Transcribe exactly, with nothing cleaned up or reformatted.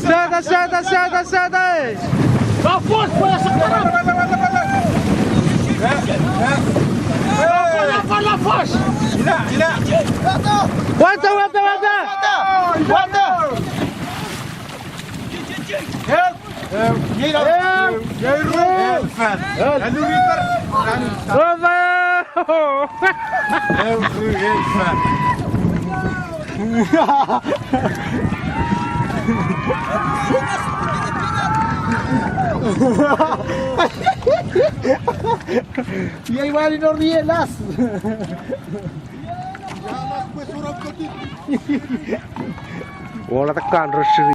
Sata, sata, sata, sata, eh. Lafos, pwe ese tara. Lafos, lafos. Wata, wata, wata. Wata. Over. Iei wali nori elas. Wala takkan rosiri.